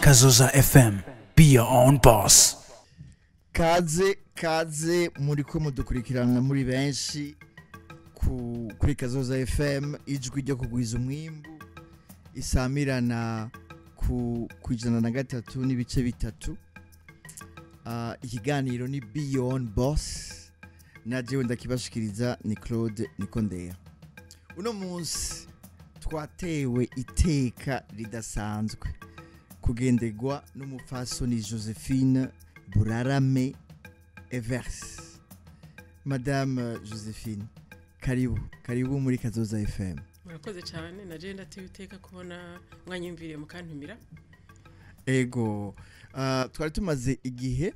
Kazoza FM. Be your own boss. Kaze kaze, muri ko mudukurikirana muri benshi kuri Kazoza FM, ijwi ryo kugwiza umwimbu, isamirana ku 103.3. Ikiganiro ni Be Your Own Boss, na jewe ndakibashikiriza ni Claude Nikondera. Uno munsi twatewe iteka ridasanzwe kugenderwa n'umupfasoni Josephine Burarame Evers. Madame Josephine, karibu karibu muri Kazoza FM. Murakoze cyane, na je ndatewe iteka kubona mwanyumviriye mukantumira. Ego, twari tumaze igihe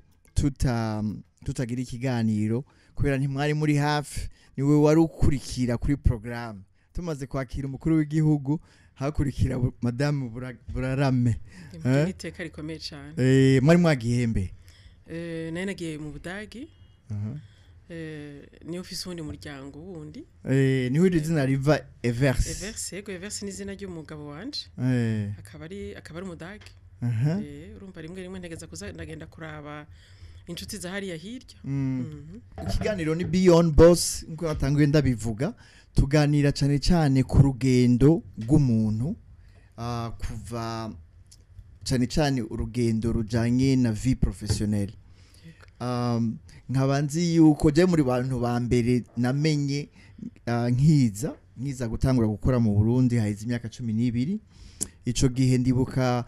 tutagira ikiganiro kubera ntimwari muri hafi, niwe wari ukurikira kuri programme. Tumaze kwakira umukuru w'igihugu, hakurikira Madame Burarame. Ni iteka rikomeye cyane. Mwari mwagihembe? Nari nagiye mu Budagi. Niyo ufise uwundi muryango wundi. Niho iri zina riva, Evers? Evers, yego, Evers ni izina ry'umugabo wanje. Akaba ari Umudagi. Urumva rimwe rimwe ntegeza kuza ndagenda kuraba inshuti za hariya hirya. Ikiganiro ni Be Your Own Boss, nkuko natanguye ndabivuga, tuganira cyane cyane ku rugendo rw'umuntu, kuva cyane cyane urugendo rujanye na vie professionnelle. Nkaba nzi yuko je muri bantu ba mbere namenye, nkiza gutangura gukora mu Burundi haheze imyaka 12. Ico gihe ndibuka,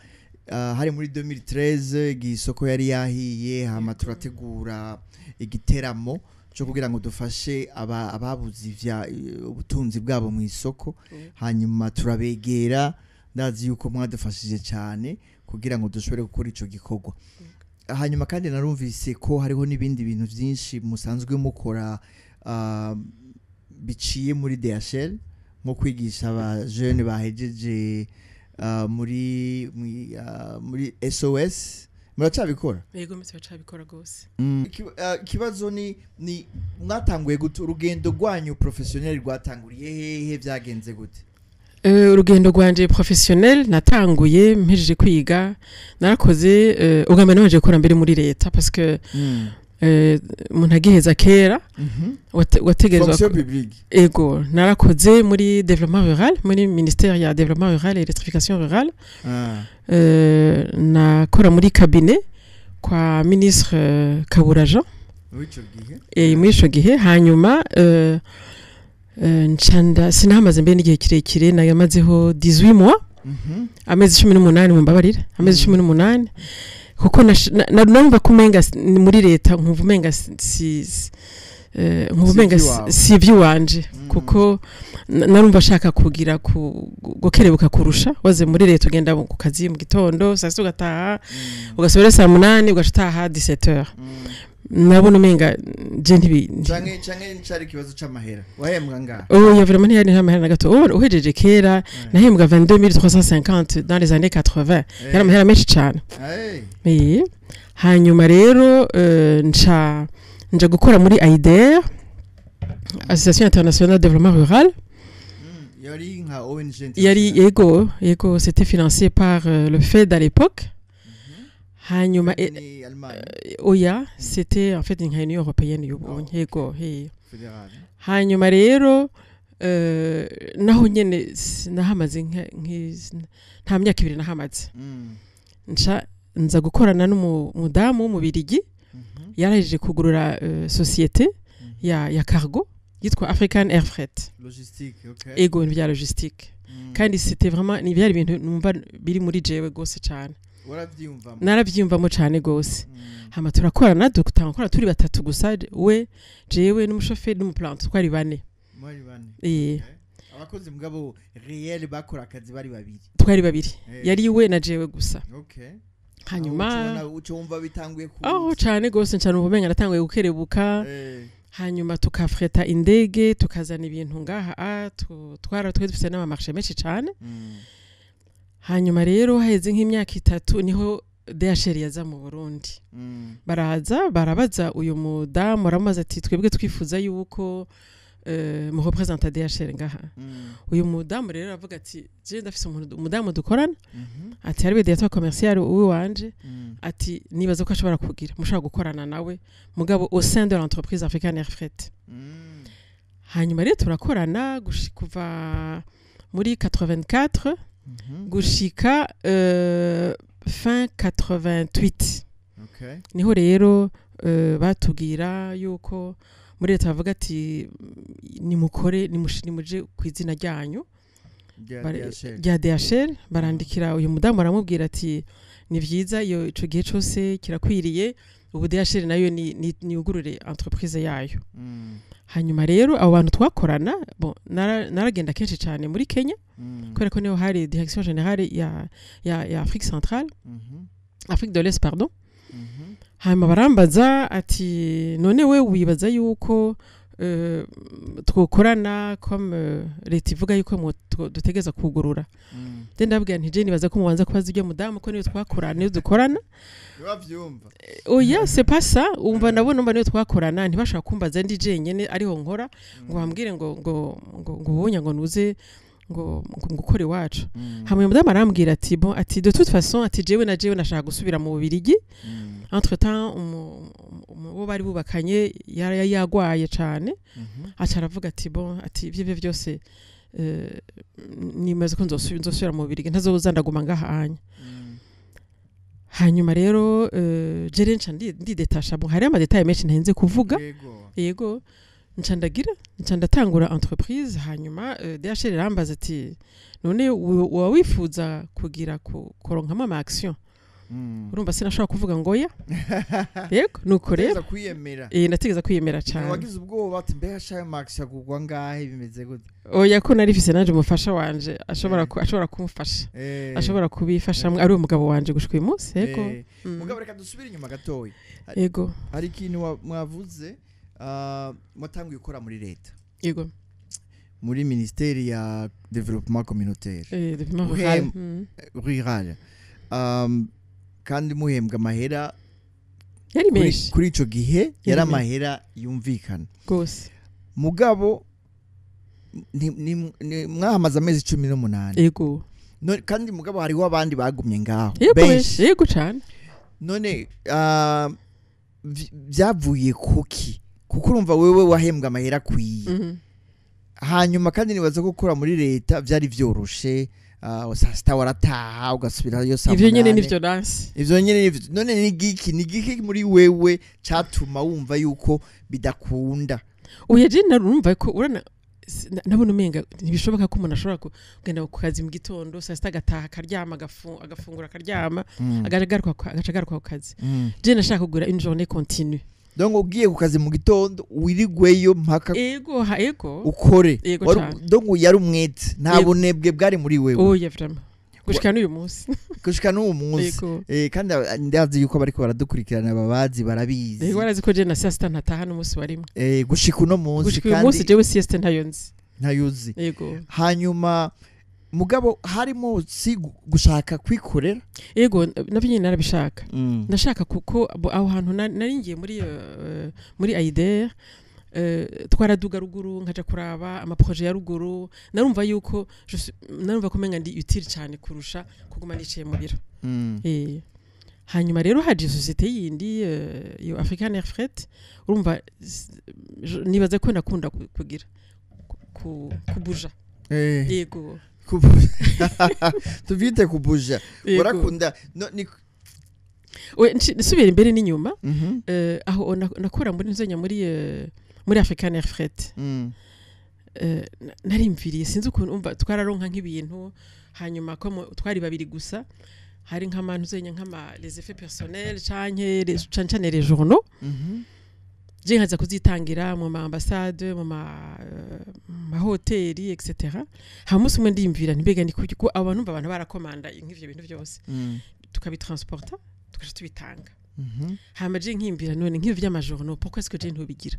hari muri 2013, igihe isoko yari yahiye, hama turategura igiteramo cyo kugira ngo dufashe ababuze ivya ubutunzi bwabo mu isoko. Hanyuma turabegera, ndazi yuko mwadufashije cyane kugira ngo dushobore gukora ico gikorwa. Hanyuma kandi narumvise ko hariho n'ibindi bintu byinshi musanzwe mukora, biciye muri DHL, nko kwigisha aba jeunes bahejeje muri SOS. Muracabikora? Yego, metse bacabikora gose. Ikibazo ni mwatanguye gute urugendo rwanyu professionnel? Rwatanguriye hehe? Byagenze gute? Urugendo rwanje professionnel natanguye mpejeje kwiga. Narakoze, ubwa mbere nabanje gukora mbere muri leta, parce que umuntu agiheza kera wategerezwa Fonction publique. Ego, narakoze muri développement rural, muri ministère ya développement rural et électrification rurale. Nakora muri cabinet kwa ministre Kabura Jean. Muri ico gihe. Muri ico gihe. Hanyuma ncanda sinahamaze mbere n'igihe kirekire, nayamazeho 18 mois, amezi 18, mumbabarira, amezi 18, kuko numva ko umenga ni muri leta, nkumva umenga nkumva umenga Si ivy'iwawe. Si ivy'iwanje, kuko narumva ashaka kugira gukerebuka kurusha. Waze muri leta ugenda ku kazi mu gitondo saa sita, ugataha, ugasubira saa 8, ugaca utaha 17 heures. Nabona umenga je ntibi Canke cari ikibazo c'amahera? Wahembwa ngaha? Oh, ya, vraiment ntiyari nta mahera na gato. Oh, uhejeje kera nahembwa 22350 dans les années 80, yari amahera menshi cane. Hanyuma rero nca nja gukora muri AIDR, Association Internationale de Développement Rural. Yari nka ONG Yari internationale. Yego, c'était financé par le FED à l'époque. Hanyuma Ni Allemagne? Oya, c'était en fait nka Union européenne y'ubonye. Oh. Yego, hey. Fédérale. Hanyuma rero naho nyene nahamaze nta myaka 2 nahamaze. Nca nza gukorana n'umudamu w'Umubirigi, yarahejeje kugurura société ya cargo yitwa African Air Freight. Logistique, okay. Ego, ibintu bya logistique. Kandi c'était vraiment ni byari ibintu numva biri muri jewe gose cane. Waravyiyumvamo? Naravyiyumvamo cane gose. Hama turakorana, dutanga gukora turi batatu gusa, we, jewe n'umushoferi n'umuplanton, twari bane. Mwari bane? Eh. Abakozi mugabo réel bakora akazi bari babiri? Twari babiri. Yari we na jewe gusa. Hanyuma Aho uca wumva bitanguye ku aho cane gose, ncana ubumenga natanguye gukerebuka. Hanyuma tukafreta indege, tukazana ibintu ngaha, twara twari dufise n'ama marchés menshi cane. Hanyuma rero haheze nk'imyaka 3 niho DHL yaza mu Burundi. Baraza barabaza uyu mudamu, aramubaza ati: "Twebwe twifuza yuko Mu représenta DHL ngaha. Uyu mudamu rero aravuga ati: "Je ndafise umuntu, umudamu dukorana," ati, "ariwe directeur commercial uwanje," ati, "nibaza ko ashobora kugira, mushobora gukorana nawe, mugabo au sein de l'entreprise African Air Freight." Hanyuma rero turakorana kuva muri 84 gushika fin 88. Niho rero batubwira yuko muri leta bavuga ati: "Nimukore, nimuje ku izina ryanyu." Rya DHL. Rya DHL. Barandikira uyu mudamu, baramubwira ati: "Ni vyiza, iyo ico gihe cose kirakwiriye, ubu DHL nayo ni yugurure entreprise yayo." Hanyuma rero abo bantu twakorana, bon, naragenda kenshi cyane muri Kenya, kubera ko niho hari direction générale ya Afrique centrale, Afrique de l'Est, pardon. Hanyuma barambaza ati: "None we wibaza yuko twokorana comme leta ivuga yuko dutegereza kugurura?" Je ndabwira nti: "Je nibaza ko mubanza kubaza ibyo mudamu, ko niyo twakorana, niyo dukorana." Ntibavyumva. Oya, c'est pas ça. Umva, ndabona, umva, niyo twakorana, ntibashobora kumbaza ndi jenyene ariho nkora, ngo bambwire ngo ubunya ngo nuze ngo ukore iwacu. Hama uyu mudamu arambwira ati: "Bon," ati, "de toute façon," ati, "jewe na jewe nashaka gusubira mu Bubirigi." Entre temps uwo bari bubakanye yari yagwaye cane. Aca aravuga ati: "Bon," ati, "ibyo byo byose, nimaze ko nzosubira mu Bubirigi, ntazoza ndaguma ngaha anya." Hanyuma rero jere nca ndidetasha. Bon, hariho ama détails menshi ntarinze kuvuga. Yego, nca ndagira, nca ndatangura entreprise. Hanyuma DHL irambaza ati: "None woba wifuza kugira kuronkamo ama action?" Urumva sinashobora kuvuga ngo oya. Yego, nuko rero. Utegereza kwiyemera. Eh, ndategeza kwiyemera cyane. Wagize ubwoba ati: "Mbega shayo max agurwa ngahe, bimeze gute?" Oya, ko nari mfise nanje umufasha wanje ashobora ashobora kumfasha, ashobora kubifashamwe, ari umugabo wanje gushika uyu munsi. Yego. Mugabo reka dusubire inyuma gatoya. Yego. Hari ikintu mwavuze, mwatanguye gukora muri leta, muri ministeri ya développement communautaire. Développement rural. Rural, kandi muhembwa amahera Yari menshi. Kuri ico gihe yari Yari amahera yumvikana. Gose. Mugabo mwahamaze amezi 18. Yego. Kandi mugabo hariho abandi bagumye ngaho Yego. benshi. Benshi, yego cane. None vyavuye kuki? Kuko urumva wewe wahembwa amahera akwiye. Hanyuma kandi nibaza ko gukora muri leta vyari vyoroshe, saa sita warataha, ugasubirayo saa Ivyo nyene munani. nivyo nansi. Ivyo nyene nivyo. None ni giki muri wewe catuma wumva yuko bidakunda? Oya, je narumva ko urana nabona umenga ntibishoboka ko umuntu ashobora kugenda ku kazi mu gitondo, saa sita agataha, akaryama, agafungura, akaryama, agaca agaruka ku kazi. Je nashaka kugura une journée continue. Donc ugiye ku kazi mu gitondo, wirigweyo mpaka Ego, ha, ego. ukore. Yego cane. Donc yari umwete, nta Yego. bunebwe bwari muri wewe. Oya, vraiment, gushika n'uyu munsi. Gushika n'uwo munsi. Yego. Kandi ndazi yuko bariko baradukurikirana babazi, barabizi. Yego, barazi ko je na saa sita ntataha n'umunsi warimwe. Gushika uno munsi. Gushika uyu munsi, jewe sieste ntayo nzi. Ntayuzi. Yego. Hanyuma mugabo harimo si gushaka kwikorera? Yego, navyo nyene narabishaka. Ndashaka kuko aho hantu nari ngiye muri AIDER, twaraduga ruguru, nkaja kuraba ama projets ya ruguru. Narumva yuko narumva ko umenga ndi utile cyane kurusha kuguma nicaye mu biro. Hanyuma rero haje société yindi, iyo African Air Freight. Urumva nibaza ko nakunda kugira kubuja. Yego. Tuvyite kubuja. Yego. Warakunda no, ni We, nsubira imbere n'inyuma, aho nakora muri nzenya muri African Air Freight, narimviriye, sinzi ukuntu, umva, twararonka nk'ibintu, hanyuma ko twari babiri gusa, hari nk'amantu zenya nk'ama les effets personnels canke cane cane les journaux, je nkaza kuzitangira mu ma ambassade, mu ma mahoteli, etc. Hama umunsi umwe ndiyumvira nti: "Mbega ni kuki ko abantu, umva, abantu barakomanda nk'ivyo bintu byose, tukabitransporta, tukaja tubitanga?" Hama je nkimbira: "None nk'ivyo vy'ama journaux, pourquoi est-ce que je ntubigira,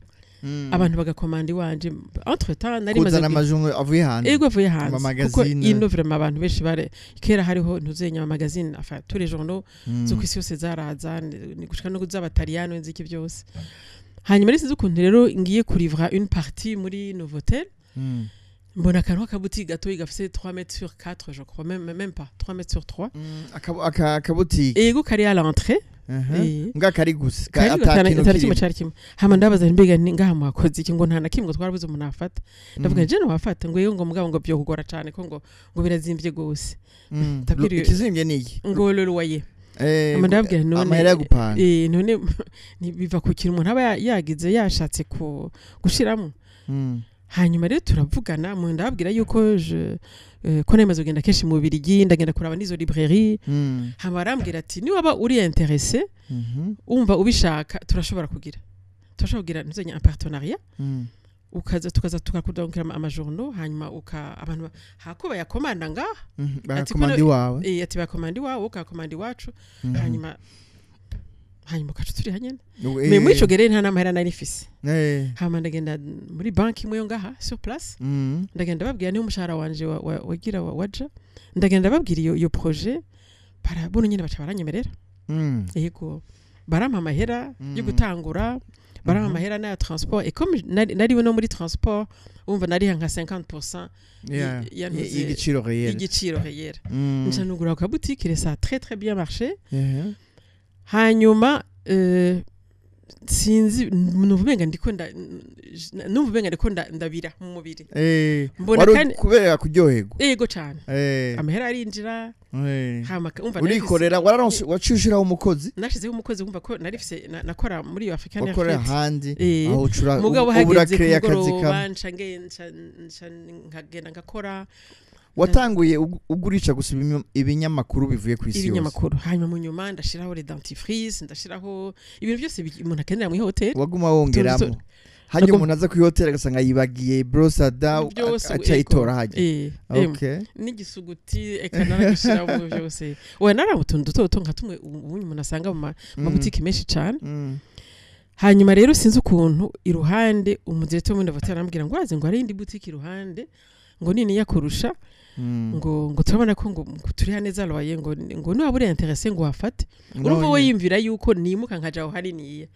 abantu bagakomanda iwanje?" Entre temps nari maze Kuzana amajungu avuye hanze. Ego, avuye hanze, kuko Ama magazine. ino vraiment abantu benshi bare kera hariho ntuzenya ama magazine, enfin tous les journaux zo kwisi yose zaraza, ni gushika no z'abataliyano, nziki byose. Hanyuma rero sinzi ukuntu rero ngiye kurivra une partie muri Novotel, mbona akantu k'akabutiki gatoyi gafise 3 mètres sur 4, je crois, même pas 3 mètres sur 3. Akabutiki. Ego, kari à l'entrée. Mbwa kari gusa Kari ata kintu atari kimwe kirimo. cari kimwe. Hama ndabaza nti, mbega ni ngaha mwakoze iki? Ngo nta na kimwe, ngo twarabuze umuntu afata. Ndavuga, je wafata? Ngo yego, ngo mugabo ngo byo kugora cane ko ngo birazimvye gose. Ikizimvye ni iki? Ngo le loyer. Hama ndababwira none Amahera yo gupanga. None biva ku kintu umuntu aba yagize yashatse ku gushiramo. Hanyuma rero turavugana, mu ndababwira yuko ko nemaze kugenda kenshi mu Bubiligi, ndagenda kuraba n'izo librairie. Hama barambwira ati, niwaba uri intéressé, umva ubishaka, turashobora kugira ntuzenya un partenariat, ukaza tukaza tukakudongera amajournaux, hanyuma uka abantu hako bayakomanda ngaha. Bagakomanda iwawe. Ati bakomanda iwawe, ukakomanda iwacu, hanyuma ukaca turiha nyene. Mais muri ico gihe rero nta n'amahera nari mfise. Hama ndagenda muri banki imwe yo ngaha sur place. Ndagenda babwira, niho umushahara wanje wagira waja, ndagenda babwira iyo projet, barabona nyene, baca baranyemerera. Yego, barampa amahera yo gutangura, barampa amahera n'aya transport, et comme nari no muri transport, umva nariha nka 50% Y'igiciro réel. Y'igiciro réel. Nca nugura ka boutique et ça a très très bien marché. Hanyuma sinzi, numva umenga ndiko ndabira mu mubiri. Mbona Wari kandi kubera kuryoherwa. Ego cane. Amahera arinjira. Hama umva Urikorera, wararonse, waciye ushiraho umukozi. Nashizeho umukozi, wumva ko nari mfise nakora muri iyo African Wakorera Airfreight. ahandi. Aho ucura Mugabo ubu hageze ku urakreye akazi mugoroba kamwe. nca nkagenda ngakora. Watanguye ugurisha gusa ibinyamakuru bivuye ku isi yose. Ibinyamakuru, hanyuma mu nyuma ndashiraho les dentifrices, ndashiraho ibintu byose umuntu akenera mu hoteli. Waguma wongeramo, hanyuma umuntu aza kuri hoteli agasanga yibagiye brosada, Byose, aca ayitora hajya. N'igisuguti, eka naragishiramo byose. Oya, nari utuntu duto duto nka tumwe ubundi umuntu asanga mu mabutiki menshi cane. Hanyuma rero sinzi ukuntu iruhande umudirecteur w'undi hoteli arambwira ngo urazi ngo hari indi butiki iruhande ngo nini yakurusha, ngo turabona ko ngo turiha neza loyer, ngo niwaba uri intéressé ngo wafate. Urumva we yimvira yuko nimuka nkaja aho haniniya.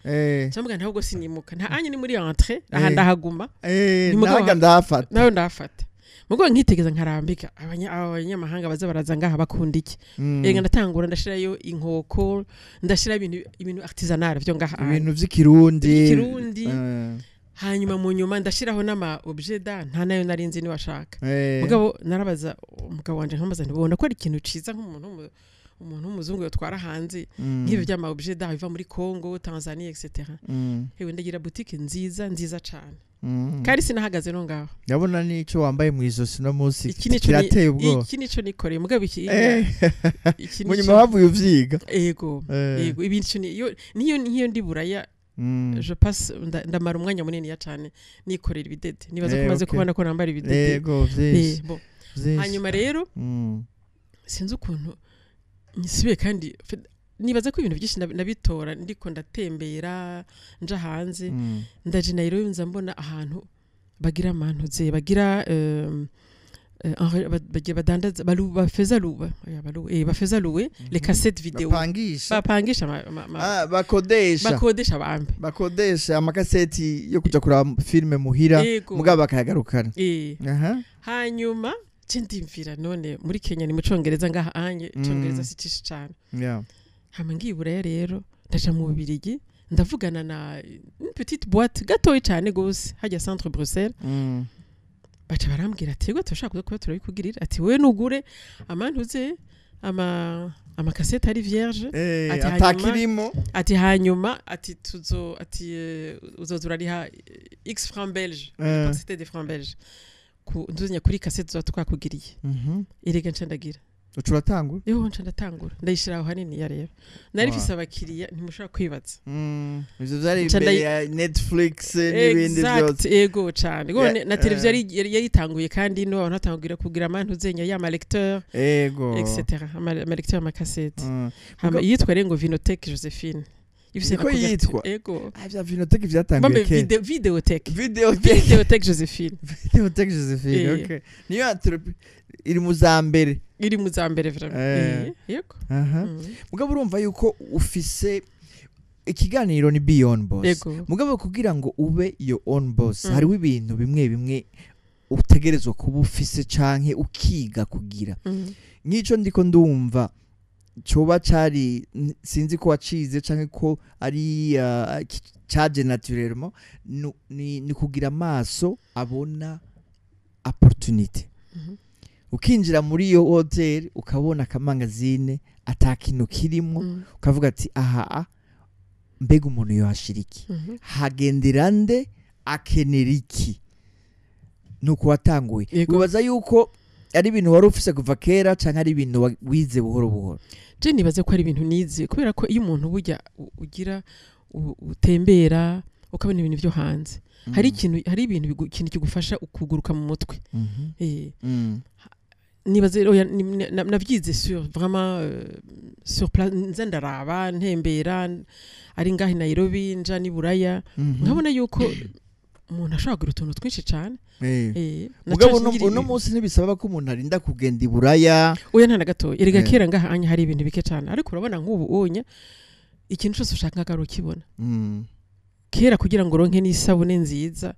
Cyangwa ntabwo sinimuka, nta anye ni muri entrée aha, ndahaguma. Ni mugabo Naga ndahafata. Nawe ndahafata, mugabo nkitegeza nkarambika abanyamahanga baza baraza ngaha bakunda iki. Ega ndatangura ndashirayo inkoko, ndashira ibintu artisanal byo ngaha. Ibintu vy'ikirundi. Vy'ikirundi. Hanyuma mu nyuma ndashiraho n'ama objet d'art, nta nayo nari nzi niwashaka. Mugabo narabaza umugabo wanje, nkamubaza ntibona ko ari ikintu ciza nk'umuntu umuntu w'umuzungu yotwara hanze, nk'ibi by'ama objet d'art biva muri Congo, Tanzania, etc. Hewe, ndagira boutique nziza nziza cane. Kandi sinahagaze no ngaho. Ndabona n'ico wambaye mu izosi no munsi Iki nico kirateye ubwoba. Iki nico nikoreye, mugabo iki iki Mu nico nyuma havuye uvyiga. Ego. Ego, ibi nico niyo niyo ndi buraya, je passe ndamara umwanya munini ya cane nikorera ibidede. Nibaza ko maze kubona ko nambara ibidede. Ego, vyinshi. Bon. Vyinshi. Hanyuma rero sinzi ukuntu nsubiye kandi nibaza ko ibintu byinshi nabitora ndiko ndatembera nja hanze. Ndaje Nairobi, nza mbona ahantu bagira amantuze bagira bagira badandaza bafeza louer, oya, bafeza louer les cassettes vidéo. Bapangisha. Bapangisha Ah, bakodesha. Bakodesha bambe. Bakodesha amakaseti yo kuja kuraba filime muhira, mugabo bakayagarukana. Hanyuma nce ndimvira, none muri Kenya ni mu Congereza, ngaha anye Icongereza si cishi cane. Hama ngiye Buraya rero, ndaja mu Bubirigi, ndavugana na une petite boîte gatoyi cane gose hajya centre Bruxelles. Baca barambwira ati, yego, turashaka kuba turabikugirira, ati wewe nugure amantuze amakasete ari vierge. Ati Atakirimo. Ati hanyuma ati tuzo ati uzoza urariha x francs belge. C'était des francs belges ku ntuzinya kuri kasete tuba twakugiriye. Erega nca ndagira Uca uratangura. Yewe, nca ndatangura, ndayishira aho hanini ya. Rero nari mfise abakiriya ntimushobora kwibaza. Ivyo vyari Nca imbere ya Netflix n'ibindi Exact, vyose. Ego cane. Go na televiziyo yari itanguye, kandi no abantu batanguye kugira amantuzenya ya ma lecteur, etc, ama lecteur amakasete. Hama yitwa rero ngo Vinothèque Josephine, ifise na Niko couverture. yitwa? Ego. Ah, vya Vinothèque vyatanguye Bambe kera. Vidéothèque. Videothèque. Vidéothèque Josephine. Videothèque Josephine. Okay, niyo iri mu za mbere. Iri mu za mbere vraiment. Yego. Mugabo urumva yuko ufise Ikiganiro ni Be Your Own Boss. Yego. Mugabo kugira ngo ube your own boss, hariho ibintu bimwe bimwe utegerezwa kuba ufise canke ukiga kugira. Nk'ico ndiko ndumva coba cari sinzi ko wacize canke ko ari caje naturellement, ni kugira amaso abona opportunité. Ukinjira muri iyo hotel, ukabona akamangazine ata kintu kirimwo, ukavuga ati: "Aha mbega umuntu yohashira iki? Hagendera nde? Akenera iki?" Nuko watanguye. Wibaza yuko ari ibintu wari ufise kuva kera canke ari ibintu wize buhoro buhoro? Je nibaze ko ari ibintu nize, kubera ko iyo umuntu burya ugira utembera ukabona ibintu byo hanze, hari ikintu, hari ibintu ikintu kigufasha kuguruka mu mutwe. Nibaze, oya, navyize sur vraiment sur place, nza ndaraba, ntembera, ari ngaho i Nairobi, nja n'i Buraya, nkabona yuko umuntu ashobora kugira utuntu twinshi cane. Mugabo naca ngira uno munsi ntibisaba ko umuntu arinda kugenda i Buraya. Oya, nta na gatoya. Erega kera ngaha anya hari ibintu bike cane, ariko urabona nk'ubu unya ikintu cyose ushaka ngaho ukibona. Kera kugira ngo uronke n'isabune nziza,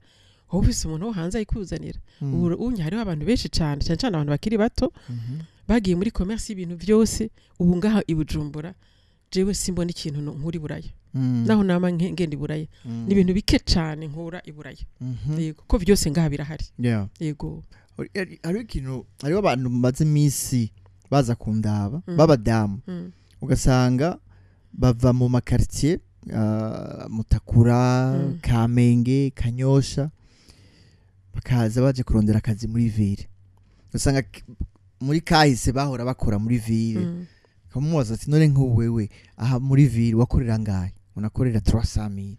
wowe ufise umuntu wo hanze ayikuzanira. Ubu unya hariho abantu benshi cane, cane cane abantu bakiri bato, bagiye muri commerce y'ibintu byose. Ubu ngaha i Bujumbura jewe simbona ikintu nkura i Buraya. Naho nama ngenda i Buraya, ni ibintu bike cane nkura i Buraya. Yego, ko byose ngaha birahari. Yego. Hariho ikintu, hariho abantu bamaze iminsi baza kundaba b'abadamu, ugasanga bava mu ma quartier, Mutakura, Kamenge, Kanyosha, bakaza baje kurondera akazi muri ville. Ugasanga muri kahise bahora bakora muri ville. Kamubaza ati: "None nk'ubu wewe aha muri ville wakorera ngahe?" "Unakorera 300,000."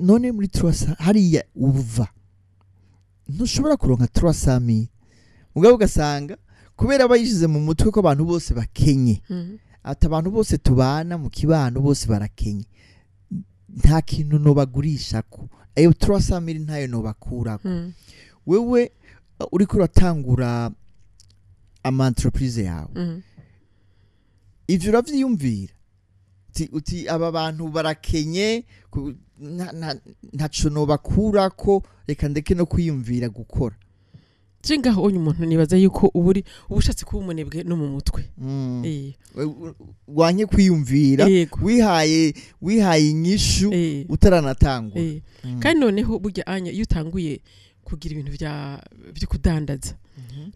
None muri 300 hariya uva ntushobora kuronka 300,000? Mugabo ugasanga kubera bayishize mu mutwe ko abantu bose bakenye, ati: "Abantu bose tubana mu kibano bose barakenye, nta kintu nobagurishako, ayo 300,000 ntayo nobakurako." Wewe uriko uratangura ama entreprise yawe, ivyo uravyiyumvira uti aba bantu barakenye, ntaco nobakurako, reka ndeke no kwiyumvira gukora? Je ngaho onye umuntu nibaza yuko uba uri uba ushatse kuba umunebwe no mu mutwe. Wanye kwiyumvira, wihaye inyishu utaranatangura. Kandi noneho burya anya iyo utanguye kugira ibintu byo kudandaza,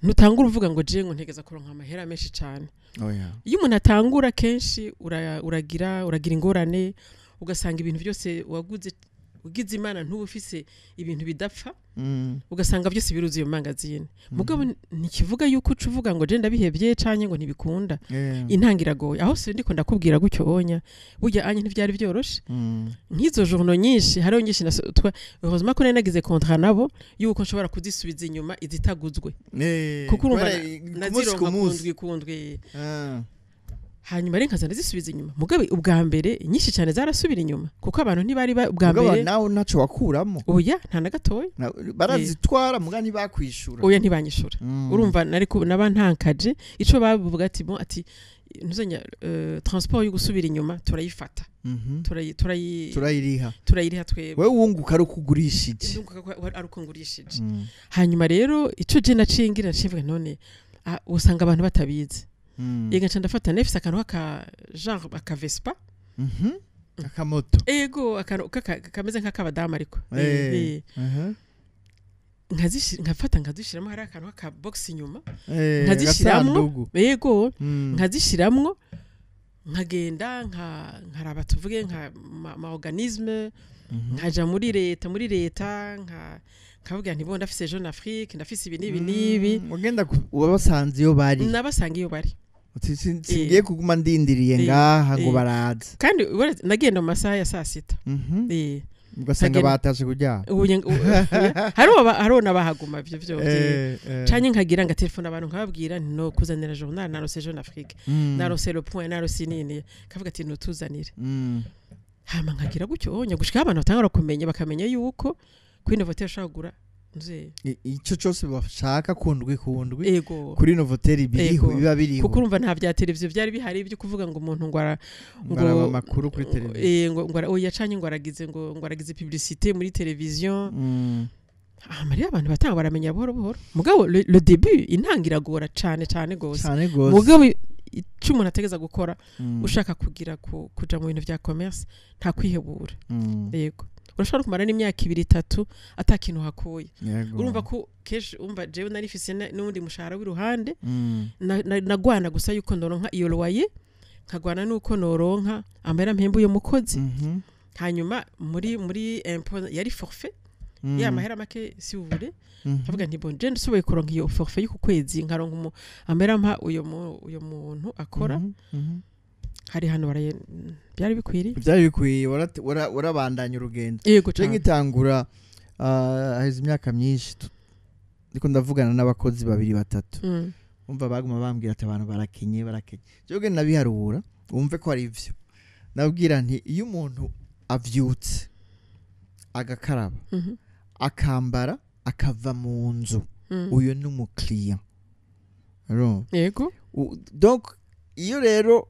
ntutangura uvuga ngo je ngo ntegeza kuronka amahera menshi cane. Oya. Iyo umuntu atangura kenshi uragira ingorane, ugasanga ibintu byose waguze, ugize Imana ntuba ufise ibintu bidapfa, ugasanga byose biruzuye mu mangazini. Mugabo ntikivuga yuko uca uvuga ngo je ndabihevye canke ngo ntibikunda. Intanga iragoye. Aho si ndiko ndakubwira gutyo onya, burya anya ntivyari vyoroshe. Nk'izo journaux nyinshi, hariho nyinshi heureusement ko nari nagize contrat nabo yuko nshobora kuzisubiza inyuma izitaguzwe, kuko urumva kubera ku munsi nazironka ku munsi. Kundwi kundwi. Hanyuma rero nkaza ndazisubiza inyuma. Mugabe ubwa mbere nyinshi cyane zarasubira inyuma kuko abantu ntibari ubwa Mugabo mbere. nawe ntaco wakuramo. Oya, nta na gatoya. Barazitwara muga ntibakwishura. Oya, ntibanyishura. Urumva nari naba ntankaje ico bavuga ati: "Bon," ati, "ntuzenya transport yo gusubira inyuma turayifata, turayi Turayiriha. turayiriha twebwe." Wewe wunguka ari uko ugurishije. Ndunguka ko ari uko ngurishije. Hanyuma rero ico je naciye ngira, naciye mvuga: "None usanga abantu batabizi." Yega, nca ndafata, nafise akantu k'aka genre aka Vespa. Akamoto. Ego, akantu kameze nk'akabadamu ariko. Nkafata nkazishiramo, hari akantu k'aka box inyuma, nkazishiramwo. Agasandugu. Ego. Nkazishiramwo, nkagenda nkaraba, tuvuge nka ma organisme, nkaja muri leta nkavuga nti: "Bo, ndafise Jeune Afrique, ndafise ibi n'ibi n'ibi." Ugenda ubasanze iyo bari. Nabasanga iyo bari. Uti: "Singiye kuguma ndindiriye ngaha ngo baraza." Kandi nagenda mu masaha ya saa 6. Ugasanga batashe kuryama. Hariho n'abahaguma ivyo vyose. Canke nkagira ngatelefona abantu, nkababwira nti: "No kuzanira journal, narose Jeune Afrique, narose Le Point, narose nini." Kavuga ati: "Nutuzanire." Hama nkagira gutyo onya gushika abantu batangura kumenya, bakamenya yuko kuri Novotel ushobora kugura nze Ico cose bashaka kundwi kundwi ego kuri Novotel biriho, Ego. biba biriho. Kuko urumva nta bya televiziyo byari bihari byo kuvuga ngo umuntu ngo ngo araba amakuru kuri televiziyo. Ngo oya, canke ngo aragize publicité muri televiziyo. Ah, rero abantu batanga baramenya buhoro buhoro, mugabo le début, intanga iragora cane cane gose. Cane gose. Mugabo ico umuntu ategeza gukora, ushaka kugira kuja mu bintu vya commerce, nta kwihebura. Yego, urashobora kumara n'imyaka ibiri, itatu ata kintu hakuye. Urumva ko kenshi, umva, jewe nari mfise n'uwundi mushahara w'iruhande. Nagwana gusa yuko noronka iyo loyer, nkagwana nuko noronka amahera mpemba uyo mukozi. Hanyuma muri impôt yari forfait ya mahera make, si vous voulez. Avuga nti: "Bon, je ndashoboye kuronka iyo forfait y'uku kwezi, nkaronka amahera mpa uyo muntu akora." Hari hano baraye byari bikwiriye. Byari bikwiye, warabandanya urugendo. Yego. Je Cane. ngitangura, haheze imyaka myinshi, ndiko ndavugana n'abakozi babiri batatu. Umva, baguma bambwira ati: "Abantu barakenye, barakenye." Jewe genda nabiharura, wumve ko ari ivyo nabwira nti: iyo umuntu avyutse, agakaraba, akambara, akava mu nzu, uyo ni umukiriya. Urumva? Yego. Donc iyo rero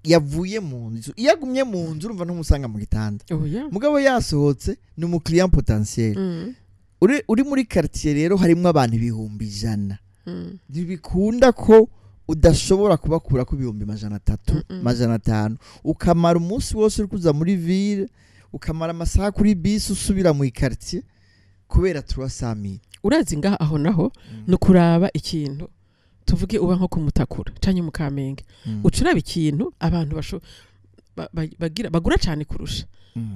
yavuye mu nzu, iyo agumye mu nzu, urumva ntumusanga mu gitanda. Oya. Mugabo yasohotse ni umukiriya potentiel. Uri muri quartier rero harimwo abantu 100,000, ntibikunda ko udashobora kubakura ku 300,000, 500, ukamara umunsi wose uri kuza muri ville, ukamara amasaha kuri bisi usubira mu quartier kubera 300,000. Urazi ngaha aho naho ni ukuraba ikintu, tuvuge uba nko kumutakura canke mu Kamenge, uca uraba ikintu abantu bagira bagura cane kurusha.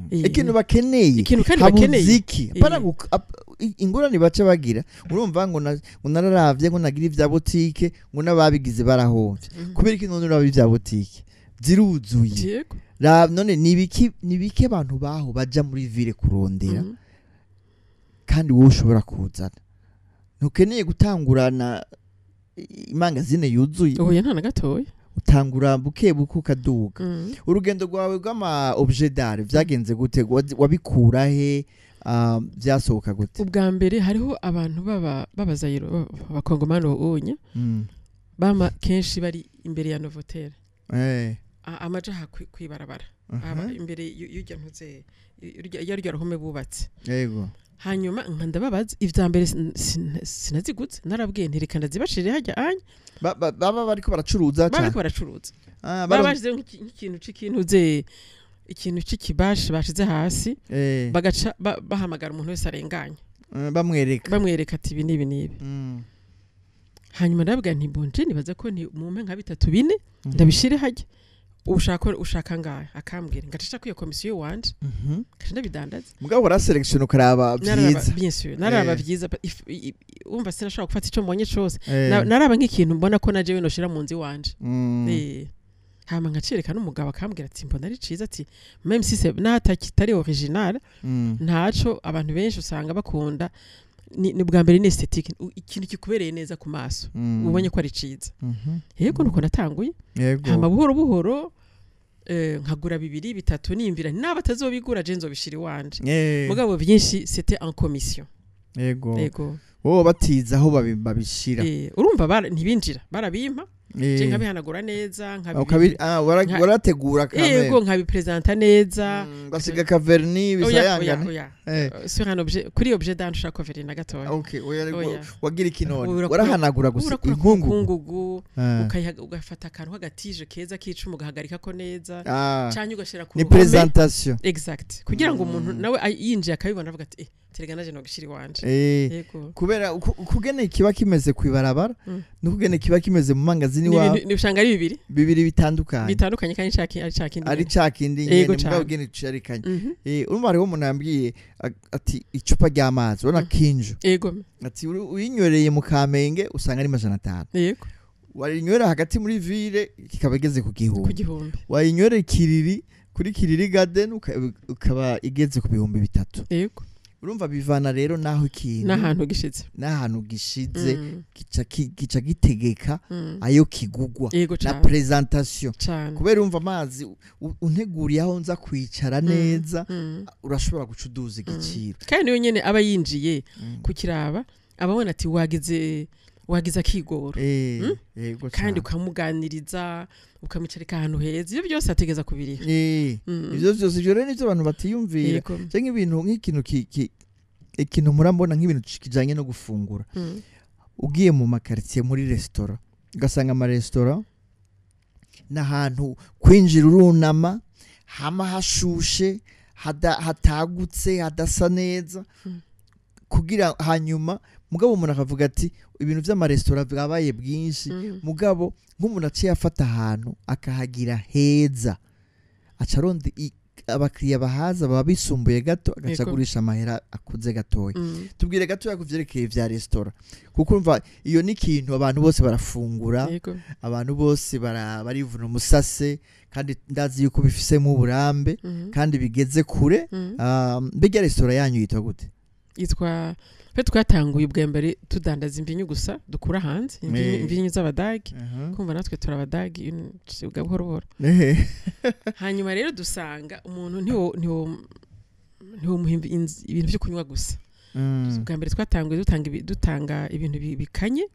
Ikintu bakeneye. Ikintu kandi bakeneye. Habuziki apana ingorane baca bagira, urumva, ngo nararavye, ngo nagira ivya botike, ngo n'ababigize barahomvye. Kubera iki none uraba ivya botike ziruzuye? None ni ibiki abantu baho baja muri ville kurondera kandi wowe ushobora kuzana? Ntukeneye gutangurana imangazine yuzuye. Oya, nta na gatoya. Utangura buke buke ukaduga. Urugendo rwawe rw'ama objet d'art vyagenze gute? Wabikura he? Vyasohoka gute? Ubwa mbere hariho abantu baba b'abazayiro, abakongomani unye, bama kenshi bari imbere ya Novotel, amaja aha kwibarabara, aba imbere y'urya ntuze y'urya ruhome bubatse. Hanyuma nka ndababaza ivya mbere, sinaziguze, narabwiye nti: "Reka ndazibashirire hajya anya." Baba bariko baracuruza Baba cane? bariko baracuruza. Ah, baba bashizeho nk'ikintu c'ikintuze, ikintu c'ikibashi bashize hasi, bagaca bahamagara umuntu wese arenganye. Bamwereka. Bamwereka ati: "Ibi n'ibi n'ibi." Hanyuma ndababwira nti: "Bonje, nibaza ko nti mumpe nka bitatu, bine, ndabishire hajya. Ushaka ngahe?" Akambwira, ngaca kwiyo komisiyo wanje, ngaca ndabidandaza. Mugabo warasélectionne ukaraba Nararaba, vyiza. Bien sûr, nararaba vyiza. Umva, sinashobora gufata ico mbonye cose. Naraba nk'ikintu mbona ko najewe noshira mu nzu iwanje. Hama nkacereka n'umugabo, akambwira ati: "Mbona ari ciza," ati: "Même si c'est n'atakitari original, ntaco." Abantu benshi usanga bakunda ni bwa mbere ni esthétique, ikintu kikubereye neza ku maso, ubonye ko ari ciza. Yego, nuko natanguye. Hama buhoro buhoro, nkagura bibiri, bitatu, niyumvira naba atazobigura je nzobishira iwanje. Mugabo byinshi c'était en commission. Yego. Wowe batiza aho babishira. Urumva ntibinjira, barabimpa, je nkabihanagura neza, Warategura kamere. Yego, nkabipresenta neza. Ugasiga kavernis Oya, oya. bisayangane. Oya. Sur un objet, kuri objet d'art ushaka vernis na gatoya. Okay, oya. Oya. Wagira iki none? Urakura Warahanagura gusa urakura ku inkungugu. mukungugu, ugafata akantu k'agatije keza k'icuma, ugahagarika neza, canke ugashira ku Ni ruhome. présentation. Exact, kugira ngo umuntu nawe yinjiye akabibona avuga ati: "Eh, terega naje no gushira iwanje." Yego. Kubera ukugene kiba kimeze kwibarabara n'ukugene kiba kimeze mu mangazini Ni wawe, usanga ari bibiri bibiri bitandukanye. Bitandukanye kandi ari ca kindi Ari nyene. ca kindi Yego nyene, mugabo cane. ugene ucarikanye. Urumva hariho umuntu yambwiye ati icupa ry'amazi, urabona kinju, ati uyinywereye mu Kamenge usanga ari 500. Warinywera hagati muri ville kikaba igeze ku Ku 1000. 1000. Wayinywera Kiriri, kuri Kiriri Garden, ukaba igeze ku 3000. Urumva bivana rero naho ikintu n'ahantu gishize, n'ahantu gishize, gica gitegeka ayo kigugwa na présentation. Kubera urumva amazi unteguriye aho nza kwicara neza, urashobora guca uduza igiciro. Kandi niyo nyene aba yinjiye kukiraba, ababona ati wagize akigoro. Yego. Kandi ukamuganiriza, ukamwicarika ahantu heza, ibyo byose ategeza kubiriha. Ivyo vyose, ivyo rero nivyo abantu batiyumvira. Cyangwa ibintu nk'ikintu ikintu murambona nk'ibintu kijanye no gufungura, ugiye mu ma quartier, muri restaurant, ugasanga amaresitora n'ahantu kwinjira urunama, hama hashushe, hatagutse, hadasa neza, kugira hanyuma mugabo umuntu akavuga ati ibintu vy'amaresitora bwabaye bwinshi. Mugabo nk'umuntu aciye afata ahantu akahagira heza, aca aronda abakiriya bahaza baba bisumbuye gato, agaca agurisha amahera akuze gatoya. Tubwire gatoya ku vyerekeye vya resitora, kuko urumva iyo ni ikintu abantu bose barafungura, abantu bose barivuna umusase, kandi ndazi yuko bifisemo uburambe kandi bigeze kure. Mbega resitora yanyu yitwa gute? Yitwa twe twatanguye ubwa mbere tudandaza imvinyu gusa dukura hanze, imvinyu, imvinyu z'abadagi. Kumva natwe turabadagi bwa buhoro buhoro. Hanyuma rero dusanga umuntu ntiwo muha ibintu byo kunywa gusa. Ubwa mbere twatanguye dutanga ibintu bikanye,